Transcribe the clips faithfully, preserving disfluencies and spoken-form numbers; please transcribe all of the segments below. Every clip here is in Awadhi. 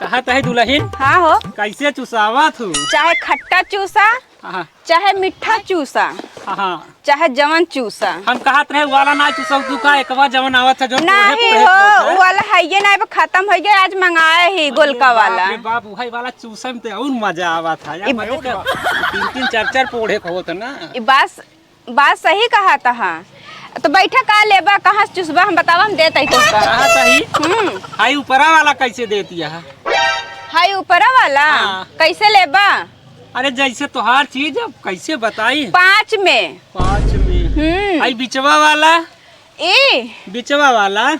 कहत है दुलहिन। हाँ हो। कैसे चुसावत हू? चाहे खट्टा चूसा, हाँ। चाहे मीठा चूसा, हाँ। चाहे जवन चूसा। हम कहत रहे वाला ना चुसऊ तू का, एकवा जवन आवत है जो पोढ़े नाही पोढ़े हो, होत है। उ वाला है ये ना, अब खत्म हो गया, आज मंगाए ही अरे गोलका बाप वाला। रे बाप, वही वाला चूसे में तो और मजा आवत है यार, ई मजे के तीन तीन चार चार पोढ़े होत ना। ई बात, बात सही कहत हा। तो बैठा, का लेबा, कहाँ से चुसबा, हम बतावा, हम देत ही तोका। कहाँ सही? हम्म। हाई ऊपरा वाला कैसे देती है? हाई ऊपरा वाला? हाँ। कैसे लेबा? अरे जैसे तोहार चीज, अब कैसे बताई? पाँच में। पाँच में। हम्म। आई बिचवा वाला? ए। बिचवा वाला?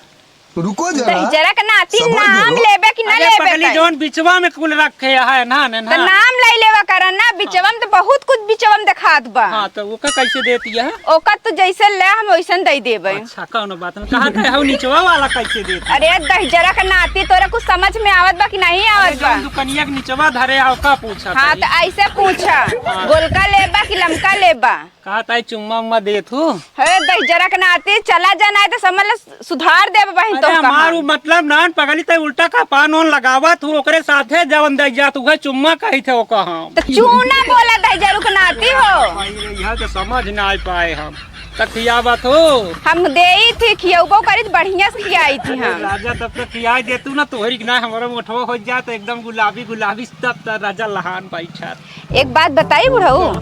रुको जरा, दहिजरा के नाती, सबर नाम करो। लेबे कि ना अरे लेबे पगली, तै? जौन बिचवा में कुल रखे है ना, ने तो ना। नाम ले लेवा करन ना, बिचवा में तो बहुत कुछ बिचवा में देखात बा। हाँ, तो ओका कैसे देती है? ओका तो जैसे ले हम वैसन दे देबे। अच्छा, कौनो बात ना। कहा थे, हऊ निचवा वाला कैसे देती? अरे दहिजरा के नाती, तोरा कुछ समझ में आवत बा कि नहीं अरे आवत बा? जौन दुकनिया के निचवा धरे, आओ का पूछा हाँ, तनी? तो ऐसे पूछा, हाँ। गोलका लेबा कि लमका लेबा? कहा ताई चुम्मा उम्मा देत हूँ। हे दहिजरा के नाती, चला जा, नाहीं तो समझ ले सुधार देब बहिन अरे तो हमार कहा। उ मतलब नान पगली, तै उल्टा का पान ओन लगावत हूँ, ओकरे साथे जवन दे जात, उहे चुम्मा कही थे ओका हम। तो चूना बोला दहिजरू के नाती हो। भाई रे, यहाँ तो समझ ना आ पाए हम। तो खियावत हो। हम देई थी, खियौबो करी तो बढ़िया से खियाई थी अरे हम। राजा, तब तक खियाई दे तू ना, तोहरी के ना हमारा मोटवा हो जात एकदम गुलाबी गुलाबी, तब तक राजा लहान बैठा। एक बात बताई बुढ़ऊ,